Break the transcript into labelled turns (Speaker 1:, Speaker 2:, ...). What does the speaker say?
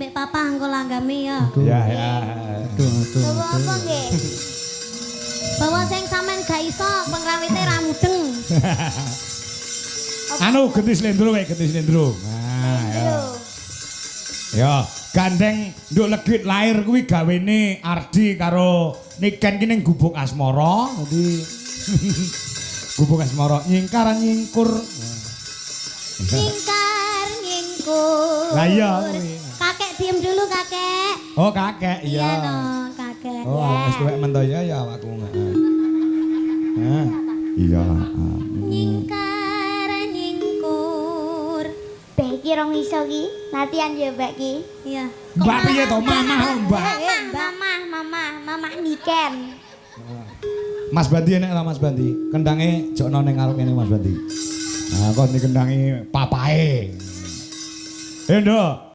Speaker 1: mbek papa engko langgame ya.
Speaker 2: Ya ya.
Speaker 3: Aduh, aduh.
Speaker 4: Bawa apa nggih?
Speaker 1: Bawa sing sampean gak iso, pengrawite ra mudeng.
Speaker 2: Anu genti slendro wae, genti slendro. Nah, ya. Ya, gandeng Nduk Legit lahir kuwi gawene Ardi karo Niken ki ning Gubuk Asmara. Dadi Gubuk Asmara nyingkar nyingkur.
Speaker 1: Nyingkar nyingkur.
Speaker 2: Lah iya kuwi.
Speaker 1: Kakek diem dulu, Kakek.
Speaker 2: Oh, kakek, iya.
Speaker 1: Iya no, kakek.
Speaker 2: Oh, wis tuwek men to ya ya awakku. Heeh. Hah. Iya.
Speaker 1: Nyingkar nyingkur.
Speaker 4: Beh iki rong iso ki. Latihan ya, Mbak ki.
Speaker 1: Iya.
Speaker 2: Mbak piye to, mamah kok, Mbak?
Speaker 4: Mamah, mamah, mamah, mamah Niken.
Speaker 2: Mas Bandi enek ta Mas Bandi? Kendange jokno ning ngarep kene Mas Bandi. Nah, kok dikendangi papae. Ayo, Nduk.